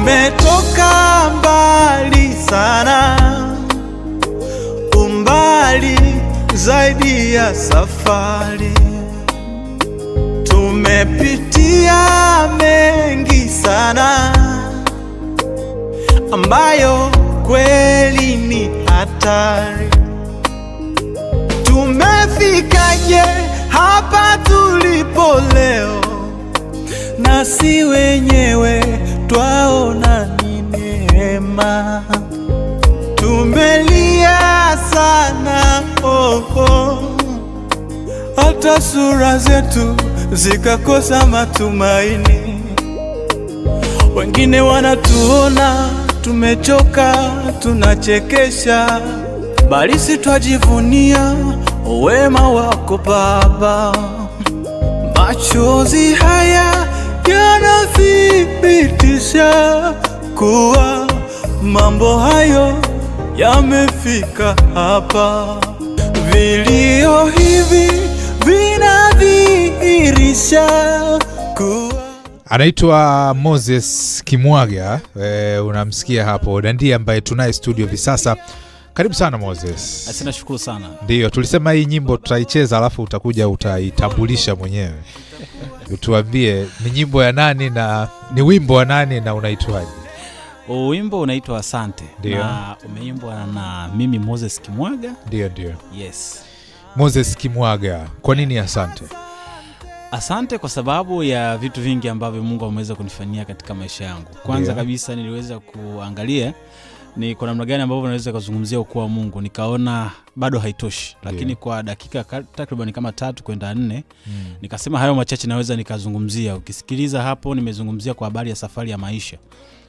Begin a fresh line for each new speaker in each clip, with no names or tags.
Tumetoka mbali sana, umbali zaidi ya safari. Tumepitia mengi sana, ambayo kweli ni hatari. Tumefikaje hapa tulipo leo, na si wenyewe twaona ni neema. Tumelia sana oh, oh, hata sura zetu zikakosa matumaini. Wengine wanatuona tumechoka, tunachekesha, bali si twajivunia wema wako Baba. Machozi haya yanathibitisha kuwa mambo hayo yamefika hapa. Vilio hivi vinadhihirisha kuwa.
Anaitwa Moses Kimwaga, unamsikia hapo, na ndiye ambaye tunaye studio hivi sasa. Karibu sana Moses.
Asante, nashukuru sana.
Ndiyo, tulisema hii nyimbo tutaicheza, alafu utakuja utaitambulisha mwenyewe, utuambie ni nyimbo ya nani na ni wimbo wa nani na unaitwaje?
Wimbo unaitwa Asante.
Ndiyo.
Na umeimbwa na mimi Moses Kimwaga.
Ndiyo, ndiyo.
Yes.
Moses Kimwaga, kwa nini asante?
Asante kwa sababu ya vitu vingi ambavyo Mungu ameweza kunifanyia katika maisha yangu. Kwanza kabisa niliweza kuangalia ni kwa namna gani ambavyo naweza kuzungumzia ukuu wa Mungu, nikaona bado haitoshi, lakini kwa dakika takriban kama 3 kwenda 4 nikasema hayo machache naweza nikazungumzia. Ukisikiliza hapo, nimezungumzia kwa habari ya safari ya maisha,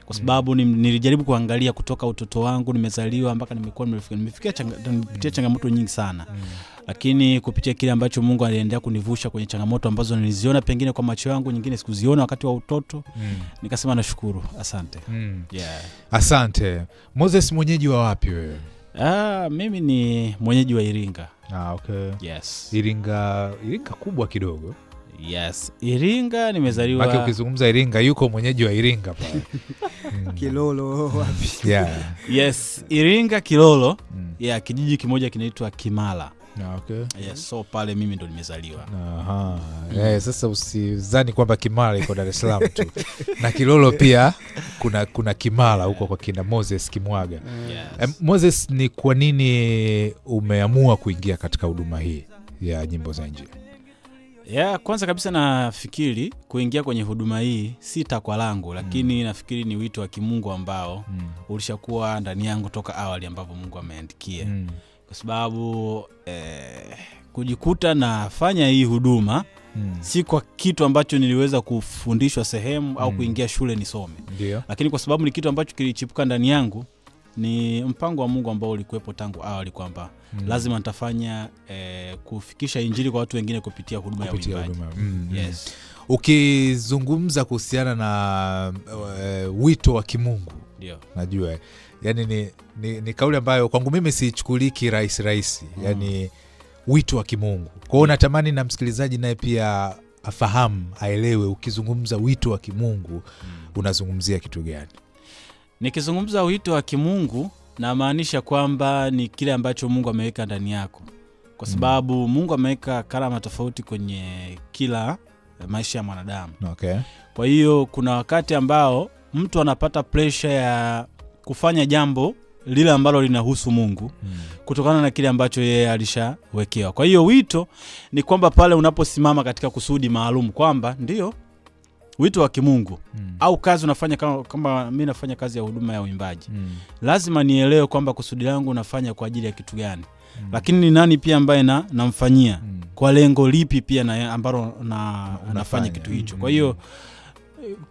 kwa sababu nilijaribu kuangalia kutoka utoto wangu nimezaliwa mpaka nimekuwa nimepitia changamoto nyingi sana, lakini kupitia kile ambacho Mungu aliendelea kunivusha kwenye changamoto ambazo niliziona pengine kwa macho yangu, nyingine sikuziona wakati wa utoto, nikasema nashukuru, asante. Yeah.
Asante. Moses, mwenyeji wa wapi wewe?
Mimi ni mwenyeji wa Iringa.
Ah, okay.
Yes.
Iringa, Iringa kubwa kidogo.
Yes. Iringa nimezaliwa.
Maki ukizungumza Iringa yuko mwenyeji wa Iringa pale.
Kilolo wapi?
Yeah.
Yes, Iringa Kilolo. Yeah, kijiji kimoja kinaitwa Kimala.
Ah, okay.
Yes, so pale mimi ndo nimezaliwa.
Aha. Sasa usizani kwamba Kimala iko Dar es Salaam tu. Na Kilolo pia kuna Kimala huko kwa kina Moses Kimwaga.
Yes.
Moses, ni kwa nini umeamua kuingia katika huduma hii ya nyimbo za Injili?
Yeah, kwanza kabisa nafikiri kuingia kwenye huduma hii si takwa langu, lakini nafikiri ni wito wa kimungu ambao ulishakuwa ndani yangu toka awali ambapo Mungu ameandikia. Kwa sababu kujikuta nafanya hii huduma si kwa kitu ambacho niliweza kufundishwa sehemu au kuingia shule nisome.
Ndio.
Lakini kwa sababu ni kitu ambacho kilichipuka ndani yangu, ni mpango wa Mungu ambao ulikuwepo tangu awali kwamba lazima nitafanya kufikisha injili kwa watu wengine kupitia huduma ya uimbaji. Yes.
Ukizungumza kuhusiana na wito wa kimungu.
Ndio.
Najua. Yaani ni kauli ambayo kwangu mimi siichukuliki rahisi rahisi. Yaani wito wa kimungu. Kwa hiyo natamani na msikilizaji naye pia afahamu, aelewe ukizungumza wito wa kimungu unazungumzia kitu gani?
Nikizungumza wito wa kimungu namaanisha kwamba ni kile ambacho Mungu ameweka ndani yako. Kwa sababu Mungu ameweka karama tofauti kwenye kila maisha ya mwanadamu.
Okay.
Kwa hiyo kuna wakati ambao mtu anapata pressure ya kufanya jambo lile ambalo linahusu Mungu kutokana na kile ambacho yeye alishawekewa. Kwa hiyo wito ni kwamba pale unaposimama katika kusudi maalum kwamba ndio wito wa kimungu au kazi unafanya kama mimi nafanya kazi ya huduma ya uimbaji. Lazima nielewe kwamba kusudi langu nafanya kwa ajili ya kitu gani. Lakini ni nani pia ambaye namfanyia? Kwa lengo lipi pia na ambalo nafanya kitu hicho. Kwa hiyo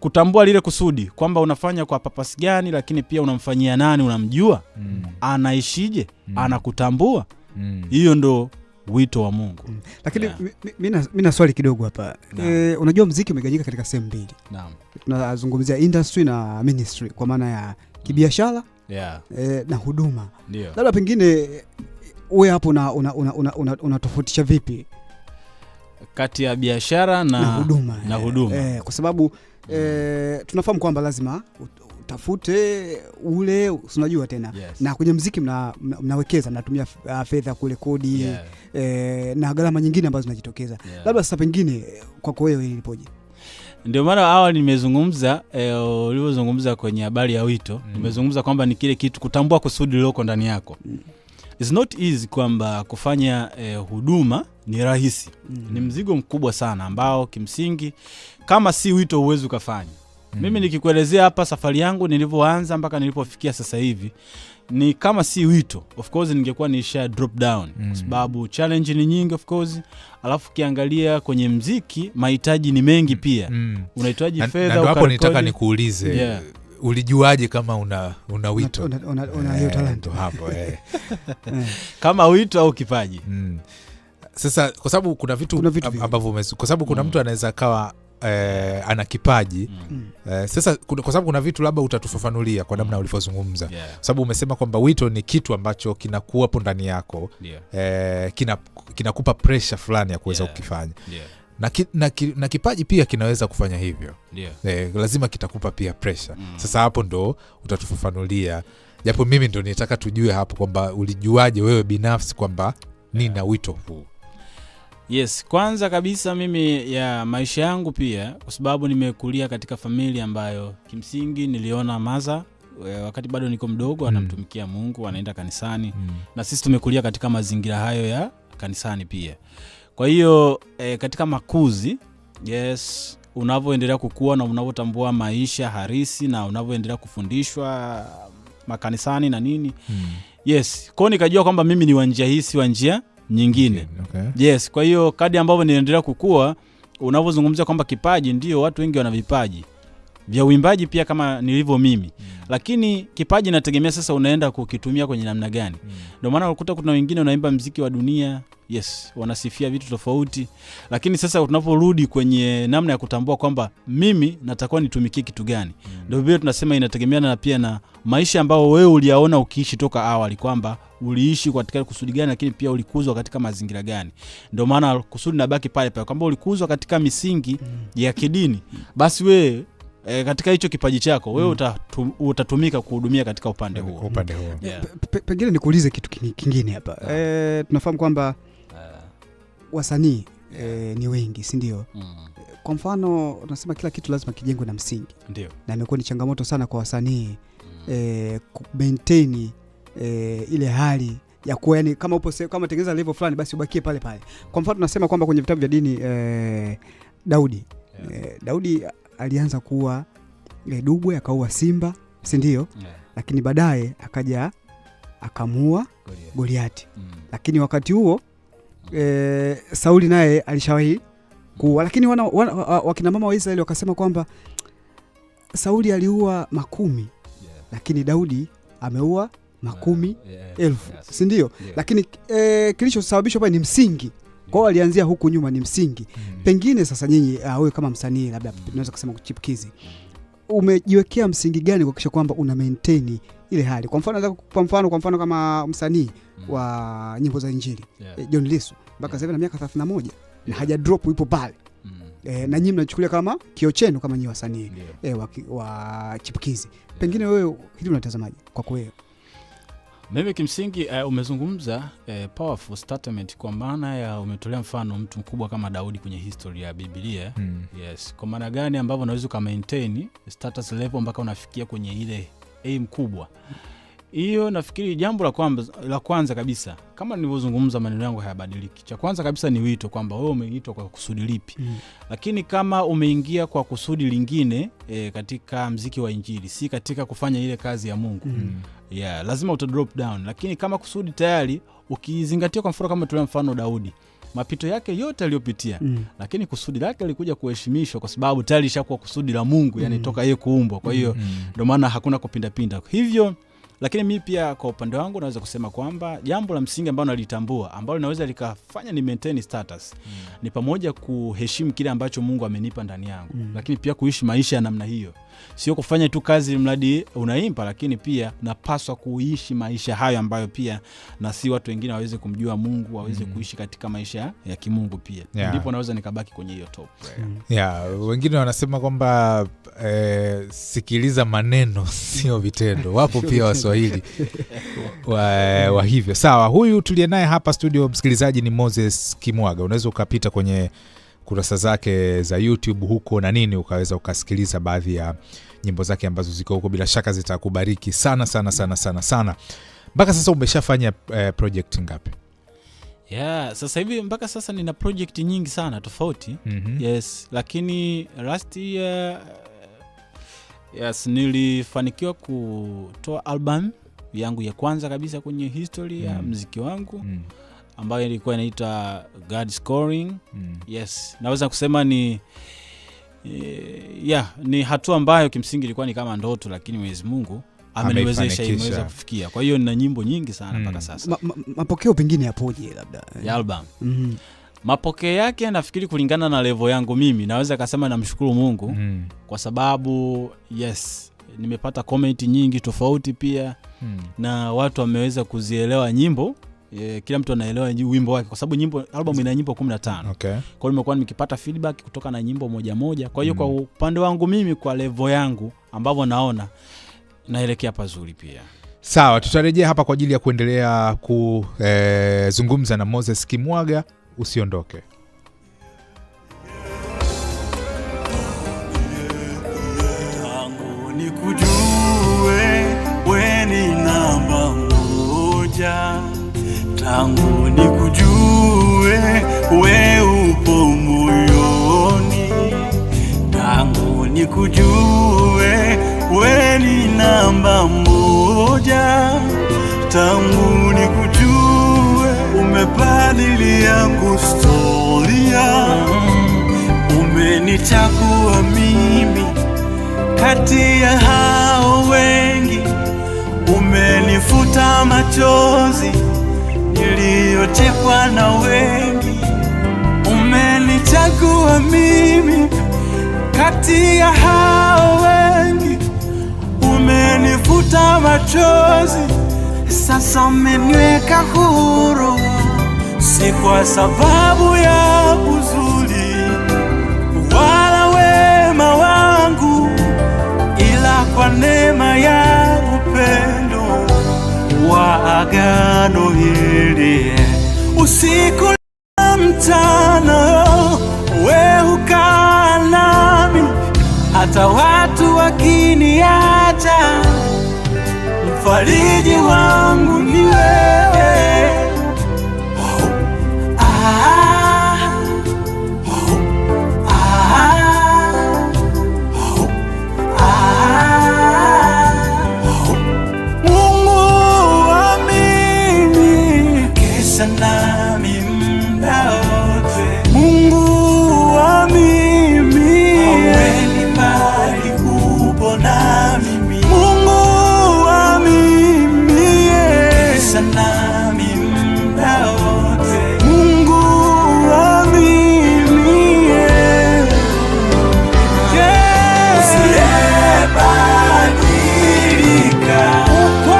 kutambua lile kusudi kwamba unafanya kwa purpose gani, lakini pia unamfanyia nani, unamjua, anaishije, anakutambua. Hiyo ndo wito wa Mungu.
Lakini mimi na swali kidogo hapa. Unajua muziki umegawanyika katika sehemu mbili.
Naam.
Tunazungumzia industry na ministry kwa maana ya kibiashara na huduma. Labda pengine wewe hapo unatofautisha vipi
kati ya biashara na
huduma?
Na huduma.
Kwa sababu tunafahamu kwamba lazima Utafute ule unajua tena.
Yes.
Na kwenye muziki mnawekeza, mnatumia fedha kurekodi,
Yeah.
na gharama nyingine ambazo zinajitokeza.
Yeah.
Labda sasa pengine kwako wewe ilipoje?
Ndio maana awali nimezungumza, ulivyozungumza kwenye habari ya wito, nimezungumza kwamba ni kile kitu kutambua kusudi lililoko ndani yako. It's not easy kwamba kufanya huduma ni rahisi. Ni mzigo mkubwa sana ambao kimsingi kama si wito huwezi ukafanya. Mimi nikikuelezea hapa safari yangu nilivyoanza mpaka nilipofikia sasa hivi, ni kama si wito, of course ningekuwa nisha drop down, kwa sababu challenge ni nyingi of course. Alafu ukiangalia kwenye mziki mahitaji ni mengi pia. Unahitaji fedha,
na ndo hapo
ukarekodi.
nitaka nikuulize,
Yeah.
ulijuaje kama una wito?
Una hiyo talanta.
Ndo hapo.
Kama wito au kipaji.
Sasa kwa sababu kuna vitu,
Kuna vitu vingi.
ambavyo kwa sababu kuna mtu anaweza akawa ana kipaji. Sasa kwa sababu kuna vitu labda utatufafanulia kwa namna ulivyozungumza. Kwa sababu umesema kwamba wito ni kitu ambacho kinakuwapo ndani yako. Kinakupa pressure fulani ya kuweza kukifanya. Na kipaji pia kinaweza kufanya hivyo. Lazima kitakupa pia pressure. Sasa hapo ndo utatufafanulia. Japo mimi ndo nitaka tujue hapo kwamba ulijuaje wewe binafsi kwamba nina wito huu.
Yes, kwanza kabisa mimi ya maisha yangu pia, kwa sababu nimekulia katika familia ambayo kimsingi niliona maza wakati bado niko mdogo anamtumikia Mungu, anaenda kanisani. Na sisi tumekulia katika mazingira hayo ya kanisani pia. Kwa hiyo katika makuzi, yes, unavyoendelea kukua na unavyotambua maisha halisi na unavyoendelea kufundishwa makanisani na nini. Yes, kwa hiyo nikajua kwamba mimi ni wa njia hii, si wa njia nyingine. Yes, kwa hiyo kadri ambavyo niliendelea kukua, unavyozungumzia kwamba kipaji, ndio watu wengi wana vipaji vya uimbaji pia kama nilivyo mimi. Lakini kipaji inategemea sasa unaenda kukitumia kwenye namna gani. Ndio maana unakuta kuna wengine wanaimba mziki wa dunia, yes, wanasifia vitu tofauti. Lakini sasa tunaporudi kwenye namna ya kutambua kwamba mimi natakuwa nitumikie kitu gani. Ndio vile tunasema inategemeana na pia na maisha ambayo wewe uliyaona ukiishi toka awali, kwamba uliishi katika kusudi gani, lakini pia ulikuzwa katika mazingira gani. Ndio maana kusudi nabaki pale pale kwamba ulikuzwa katika misingi ya kidini, basi wewe katika hicho kipaji chako wewe utatumika kuhudumia katika upande huo.
Upande huo.
Yeah.
Pengine nikuulize kitu kingine hapa. Tunafahamu kwamba wasanii ni wengi, si ndio? Kwa mfano tunasema kila kitu lazima kijengwe na msingi.
Ndio.
Na imekuwa ni changamoto sana kwa wasanii maintain ile hali ya kuwa, yani kama upo kama tengeneza level fulani basi ubakie pale pale. Kwa mfano tunasema kwamba kwenye vitabu vya dini Daudi. Daudi alianza kuwa dubwe, akaua simba, si ndio? Lakini baadaye akaja akamua Goliati. Lakini wakati huo Sauli naye alishawahi kuua. Lakini wakina mama wa Israeli wakasema kwamba Sauli aliua 10, lakini Daudi ameua 10,000, si ndio? Lakini kilichosababishwa pale ni msingi. Kwa hiyo alianzia huku nyuma, ni msingi. Pengine sasa nyinyi wewe kama msanii labda tunaweza kusema kuchipukizi, umejiwekea msingi gani kuhakikisha kwamba una maintain ile hali? Kwa mfano kama msanii wa nyimbo za Injili, John Lissu mpaka sasa hivi ana miaka 31 na haja drop, yupo pale. Na nyinyi mnachukulia kama kio chenu kama nyinyi wasanii wa chipukizi. Pengine wewe hili unatazamaje kwako wewe?
Mimi kimsingi umezungumza powerful statement, kwa maana ya umetolea mfano mtu mkubwa kama Daudi kwenye history ya Biblia. Yes, kwa maana gani ambavyo unaweza ka maintain status level mpaka unafikia kwenye ile aim kubwa. Hiyo nafikiri jambo la kwanza kabisa, kama nilivyozungumza maneno yangu hayabadiliki. Cha kwanza kabisa ni wito, kwamba wewe umeitwa kwa kusudi lipi. Lakini kama umeingia kwa kusudi lingine katika mziki wa Injili, si katika kufanya ile kazi ya Mungu, yeah, lazima uta drop down. Lakini kama kusudi tayari ukizingatia, kwa mfano kama tulio mfano Daudi, mapito yake yote aliyopitia, lakini kusudi lake lilikuja kuheshimishwa kwa sababu tayari ishakuwa kusudi la Mungu, yani toka yeye kuumbwa. Kwa hiyo ndio maana hakuna kupindapinda. Hivyo Lakini mi pia kwa upande wangu naweza kusema kwamba jambo la msingi ambalo nalitambua ambalo linaweza likafanya ni maintain status ni pamoja kuheshimu kile ambacho Mungu amenipa ndani yangu, lakini pia kuishi maisha ya namna hiyo. Sio kufanya tu kazi mradi unaimba, lakini pia napaswa kuishi maisha hayo ambayo pia na si watu wengine waweze kumjua Mungu, waweze kuishi katika maisha ya kimungu pia. Ndipo naweza nikabaki kwenye hiyo top.
Wengine wanasema kwamba sikiliza maneno sio vitendo. Wapo pia Waswahili wa hivyo. Sawa, huyu tuliye naye hapa studio msikilizaji ni Moses Kimwaga. Unaweza ukapita kwenye kurasa zake za YouTube huko na nini, ukaweza ukasikiliza baadhi ya nyimbo zake ambazo ziko huko, bila shaka zitakubariki sana sana sana sana sana. Mpaka sasa umeshafanya project ngapi?
Sasa hivi mpaka sasa nina project nyingi sana tofauti. Yes, lakini last year nilifanikiwa kutoa album yangu ya kwanza kabisa kwenye history ya muziki wangu, ambayo ilikuwa inaitwa God Scoring. Yes, naweza kusema ni ni hatua ambayo kimsingi ilikuwa ni kama ndoto, lakini Mwenyezi Mungu ameniwezesha, imeweza kufikia. Kwa hiyo nina nyimbo nyingi sana mpaka sasa.
Mapokeo pengine yapoje labda
ya album? Mapokeo yake nafikiri kulingana na level yangu mimi naweza kusema namshukuru Mungu kwa sababu nimepata comment nyingi tofauti pia, na watu wameweza kuzielewa nyimbo. Kila mtu anaelewa wimbo wake kwa sababu nyimbo album ina nyimbo 15. Kwa hiyo nimekuwa nikipata feedback kutoka na nyimbo moja moja. Kwa hiyo kwa upande wangu mimi, kwa level yangu ambavyo naona naelekea pazuri pia.
Sawa, tutarejea hapa kwa ajili ya kuendelea kuzungumza na Moses Kimwaga. Usiondoke.
Tangu nikujue we ni namba moja, tangu nikujue we upo moyoni, tangu nikujue we ni namba moja, tangu nikujue umebadili yangu storia, umenichagua mimi kati ya hao wengi, umenifuta machozi niliyochekwa na wengi, umenichagua mimi kati ya hao wengi, umenifuta machozi, sasa umeniweka huru, si kwa sababu ya uzuri wala wema wangu, ila kwa neema ya upendo wa agano hili. Usiku na mchana we ukaa nami, hata watu wakiniacha, mfariji wangu ni wewe. Mungu wa mimi, kesha nami muda wote. Mungu wa mimi, haweni mbali, upo na mimi. Mungu wa mimi, kesha nami muda wote. Mungu wa mimi, usiyebadilika, uko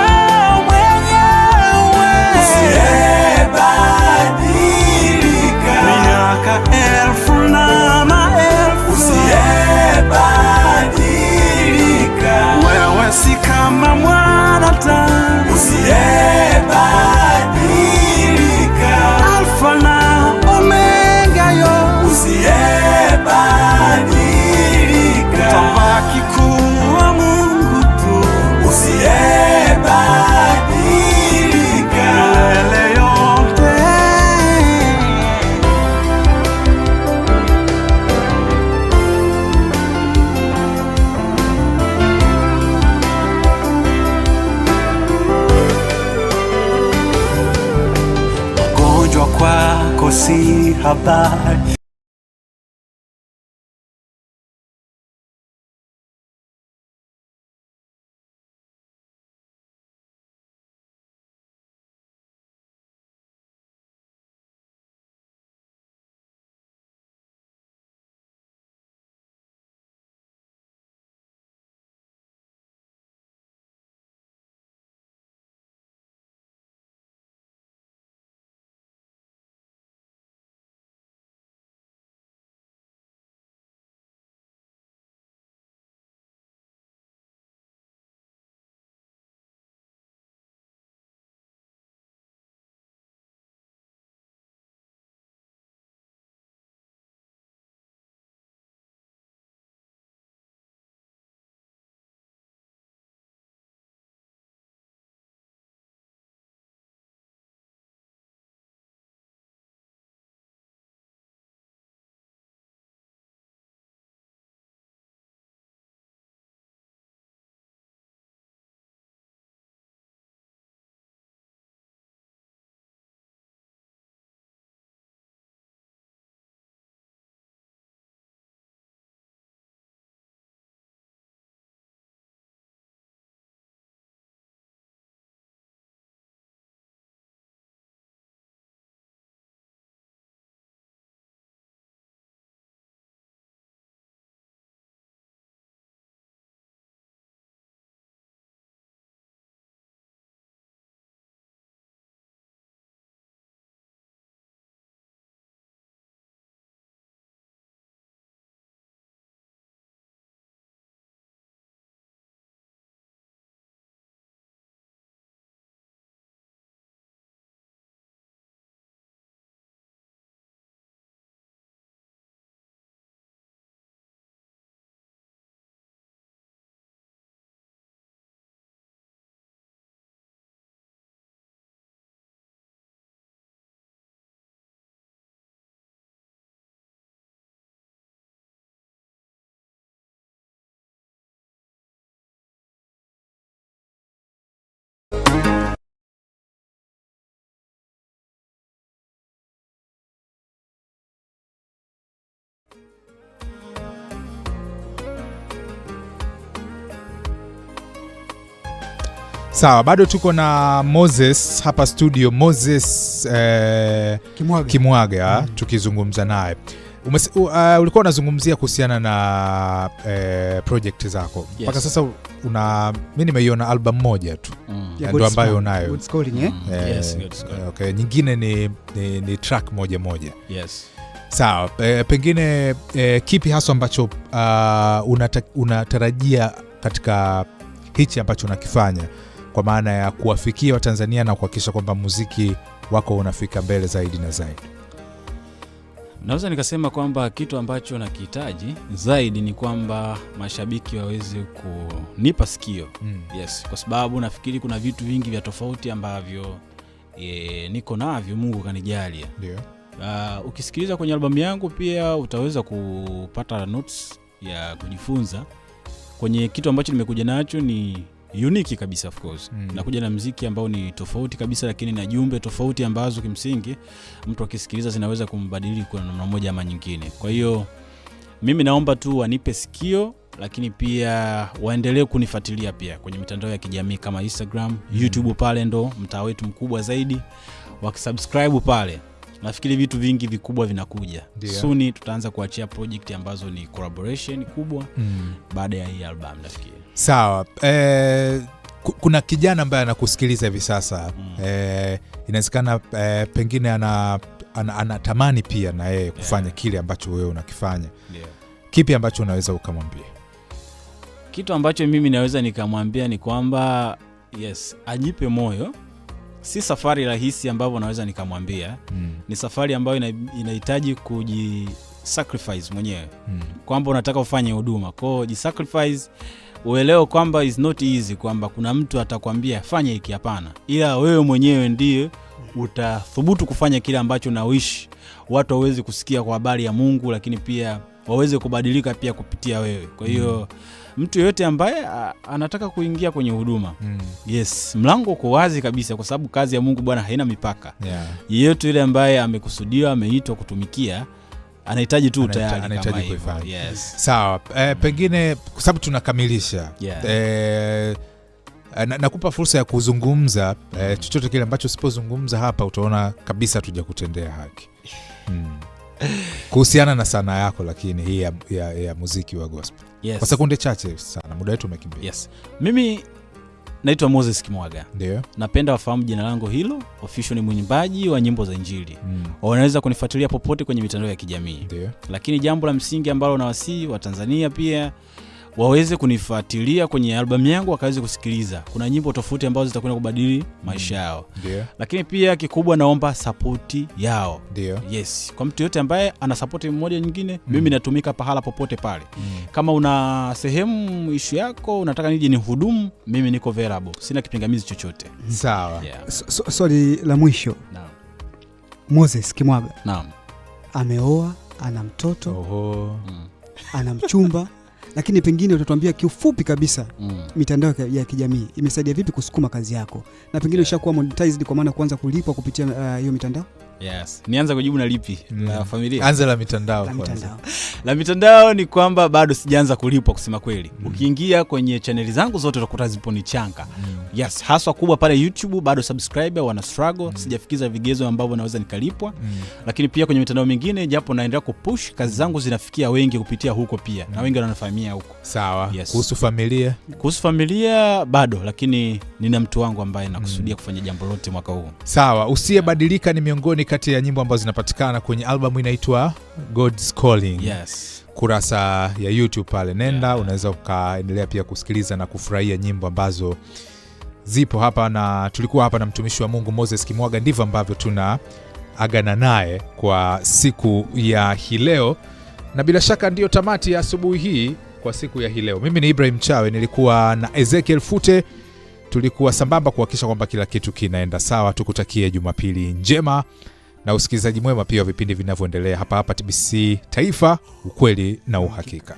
mwenyewe, usiyebadilika, miaka elfu na maelfu, usiyebadilika, wewe si kama mwanadamu, usiyebadilika, Alfa na Omega yo, usiyebadilika, utabaki kuwa Mungu tu, usiyebadilika, milele yote. Magonjwa kwako si habari,
Sawa, bado tuko na Moses hapa studio. Moses
Kimwaga,
Kimwaga, tukizungumza naye. Ulikuwa unazungumzia kuhusiana na project zako. Mpaka sasa una, mimi nimeiona album moja tu.
Ya
Ndio ambayo unayo.
God's Calling, eh?
Yes, God's Calling.
Okay, nyingine ni track moja moja.
Yes.
Sawa, pengine kipi haswa ambacho unatarajia katika hichi ambacho unakifanya, kwa maana ya kuwafikia Watanzania na kuhakikisha kwamba muziki wako unafika mbele zaidi na zaidi?
Naweza nikasema kwamba kitu ambacho nakihitaji zaidi ni kwamba mashabiki waweze kunipa sikio. Yes, kwa sababu nafikiri kuna vitu vingi vya tofauti ambavyo niko navyo, Mungu kanijalia.
Ndio.
Ukisikiliza kwenye albamu yangu pia utaweza kupata notes ya kujifunza kwenye kitu ambacho nimekuja nacho ni unique kabisa, of course. Nakuja na mziki ambao ni tofauti kabisa, lakini na jumbe tofauti ambazo kimsingi mtu akisikiliza zinaweza kumbadili kwa namna moja ama nyingine. Kwa hiyo mimi naomba tu wanipe sikio, lakini pia waendelee kunifuatilia pia kwenye mitandao ya kijamii kama Instagram, YouTube, pale ndo mtaa wetu mkubwa zaidi. Wakisubscribe pale, nafikiri vitu vingi vikubwa vinakuja. Soon tutaanza kuachia project ambazo ni collaboration kubwa baada ya hii album nafikiri.
Sawa. Kuna kijana ambaye anakusikiliza hivi sasa. Inawezekana pengine anatamani pia na yeye kufanya kile ambacho wewe unakifanya. Kipi ambacho unaweza ukamwambia?
Kitu ambacho mimi naweza nikamwambia ni kwamba yes, ajipe moyo. Si safari rahisi ambavyo naweza nikamwambia. Ni safari ambayo inahitaji kujisacrifice mwenyewe. Kwamba unataka ufanye huduma. Kwa hiyo jisacrifice, uelewe kwamba is not easy, kwamba kuna mtu atakwambia fanya hiki, hapana. Ila wewe mwenyewe ndiye utathubutu kufanya kile ambacho unawish watu waweze kusikia kwa habari ya Mungu, lakini pia waweze kubadilika pia kupitia wewe. Kwa hiyo mtu yeyote ambaye anataka kuingia kwenye huduma, yes, mlango uko wazi kabisa, kwa sababu kazi ya Mungu Bwana haina mipaka. Yeyote yule ambaye amekusudiwa, ameitwa kutumikia, anahitaji tu utayari,
anahitaji kuifanya. Yes. Sawa. Pengine kwa sababu tunakamilisha, nakupa fursa ya kuzungumza chochote kile ambacho usipozungumza hapa utaona kabisa hatujakutendea haki. Kuhusiana na sanaa yako, lakini hii ya muziki wa gospel.
Yes.
Kwa sekunde chache sana, muda wetu umekimbia.
Yes. Mimi naitwa Moses Kimwaga.
Ndio.
Napenda wafahamu jina langu hilo. Official ni mwimbaji wa nyimbo za Injili. Wanaweza kunifuatilia popote kwenye mitandao ya kijamii.
Ndio.
Lakini jambo la msingi ambalo nawasihi wa Tanzania pia waweze kunifuatilia kwenye albamu yangu, wakaweze kusikiliza. Kuna nyimbo tofauti ambazo zitakwenda kubadili maisha yao.
Ndio.
Lakini pia kikubwa naomba support yao.
Ndio.
Yes, kwa mtu yote ambaye ana support mmoja nyingine, mimi natumika pahala popote pale. Kama una sehemu issue yako unataka nije nihudumu, mimi niko available. Sina kipingamizi chochote.
Sawa.
Yeah.
Swali la mwisho.
Naam.
Moses Kimwaga.
Naam.
Ameoa, ana mtoto.
Oho.
Ana mchumba. Lakini pengine utatuambia kiufupi kabisa mitandao ya kijamii imesaidia vipi kusukuma kazi yako, na pengine ushakuwa monetized kwa maana kuanza kulipwa kupitia hiyo mitandao?
Yes. Nianza kujibu na lipi? La familia.
Anza la mitandao kwanza.
La mitandao ni kwamba bado sijaanza kulipwa kusema kweli. Ukiingia kwenye channel zangu zote utakuta zipo ni changa. Yes, haswa kubwa pale YouTube bado subscriber wana struggle, sijafikiza vigezo ambavyo naweza nikalipwa. Lakini pia kwenye mitandao mingine japo naendelea kupush, kazi zangu zinafikia wengi kupitia huko pia. Na wengi wananifahamia huko.
Sawa.
Yes.
Kuhusu familia?
Kuhusu familia bado, lakini nina mtu wangu ambaye nakusudia kufanya jambo lote mwaka huu.
Sawa, Usiyebadilika ni miongoni kati ya nyimbo ambazo zinapatikana kwenye albamu inaitwa God's Calling.
Yes.
Kurasa ya YouTube pale nenda, unaweza ukaendelea pia kusikiliza na kufurahia nyimbo ambazo zipo hapa, na tulikuwa hapa na mtumishi wa Mungu Moses Kimwaga. Ndivyo ambavyo tuna agana naye kwa siku ya hii leo, na bila shaka ndiyo tamati ya asubuhi hii kwa siku ya hii leo. Mimi ni Ibrahim Chawe, nilikuwa na Ezekiel Fute, tulikuwa sambamba kuhakikisha kwamba kila kitu kinaenda sawa. Tukutakie Jumapili njema na usikilizaji mwema pia wa vipindi vinavyoendelea hapa hapa TBC Taifa, ukweli na uhakika.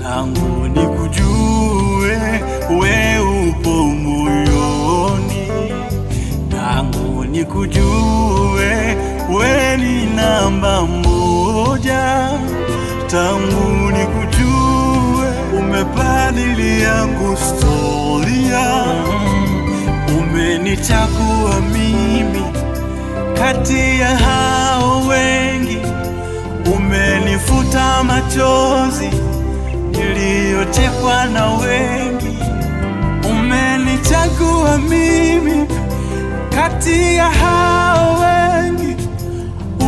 Tangu nikujue we upo moyoni, tangu nikujue we ni namba moja, tangu nikujue umebadili yangu storia, umenichagua mimi kati ya hao wengi, umenifuta machozi niliyotekwa na wengi, umenichagua mimi kati ya hao wengi,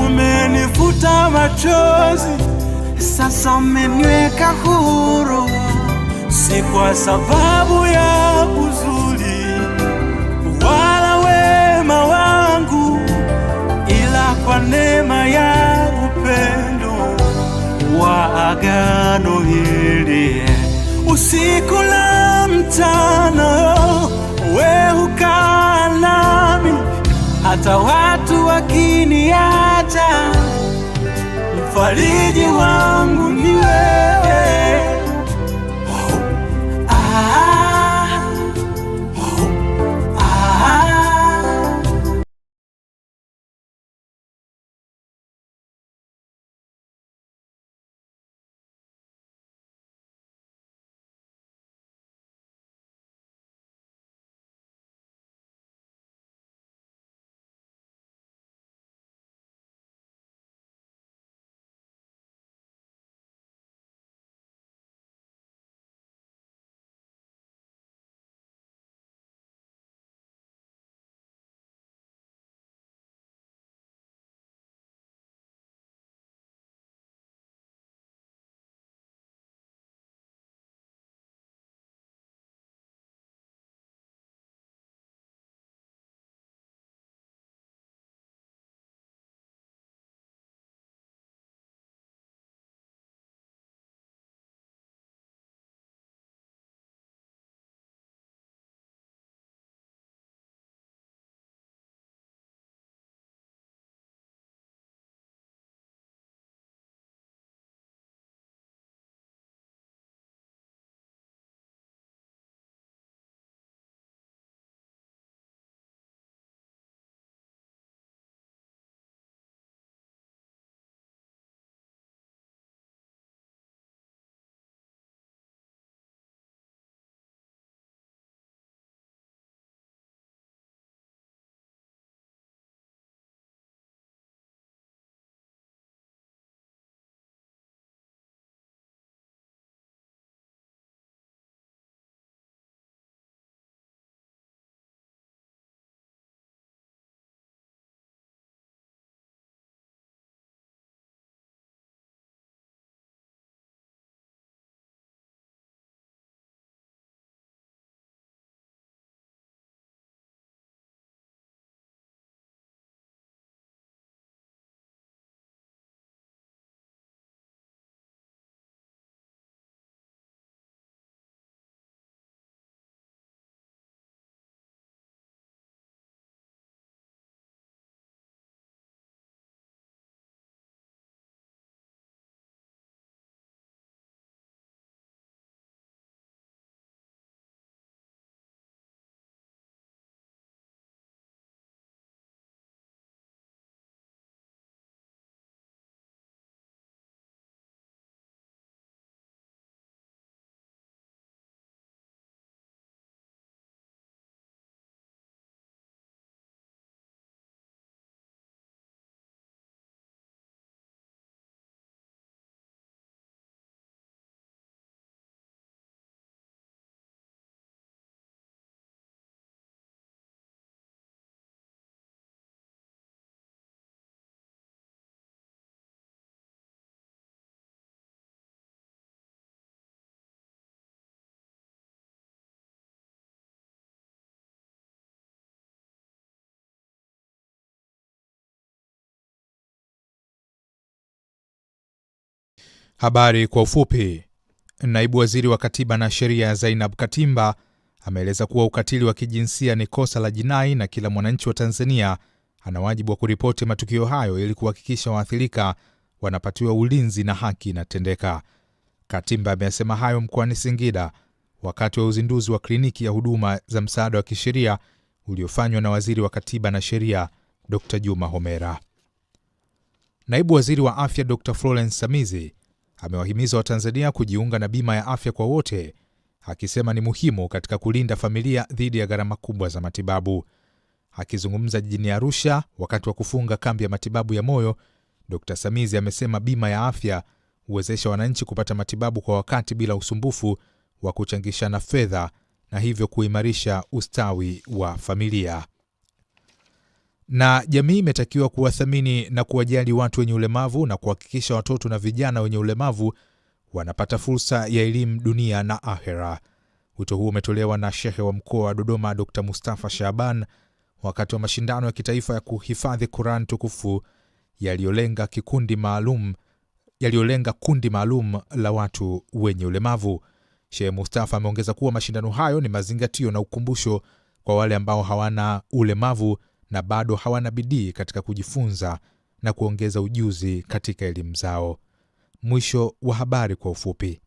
umenifuta machozi, sasa umeniweka huru, si kwa sababu ya uzuri wala wema wangu, ila kwa neema ya upendo wa agano hili. Usiku na mchana we hukaa nami, hata watu wakiniacha, mfariji wangu ni wewe. Ah, ah.
Habari kwa ufupi. Naibu Waziri wa Katiba na Sheria Zainab Katimba ameeleza kuwa ukatili wa kijinsia ni kosa la jinai na kila mwananchi wa Tanzania ana wajibu wa kuripoti matukio hayo ili kuhakikisha waathirika wanapatiwa ulinzi na haki inatendeka. Katimba ameyasema hayo mkoani Singida wakati wa uzinduzi wa kliniki ya huduma za msaada wa kisheria uliofanywa na Waziri wa Katiba na Sheria Dr. Juma Homera. Naibu Waziri wa Afya Dr. Florence Samizi amewahimiza Watanzania kujiunga na bima ya afya kwa wote, akisema ni muhimu katika kulinda familia dhidi ya gharama kubwa za matibabu. Akizungumza jijini Arusha wakati wa kufunga kambi ya matibabu ya moyo, Dr. Samizi amesema bima ya afya huwezesha wananchi kupata matibabu kwa wakati bila usumbufu wa kuchangishana fedha na hivyo kuimarisha ustawi wa familia. Na jamii imetakiwa kuwathamini na kuwajali watu wenye ulemavu na kuhakikisha watoto na vijana wenye ulemavu wanapata fursa ya elimu dunia na ahera. Wito huo umetolewa na Shehe wa mkoa wa Dodoma Dr. Mustafa Shaban wakati wa mashindano ya kitaifa ya kuhifadhi Quran tukufu yaliyolenga kikundi maalum yaliyolenga kundi maalum la watu wenye ulemavu. Shehe Mustafa ameongeza kuwa mashindano hayo ni mazingatio na ukumbusho kwa wale ambao hawana ulemavu na bado hawana bidii katika kujifunza na kuongeza ujuzi katika elimu zao. Mwisho wa habari kwa ufupi.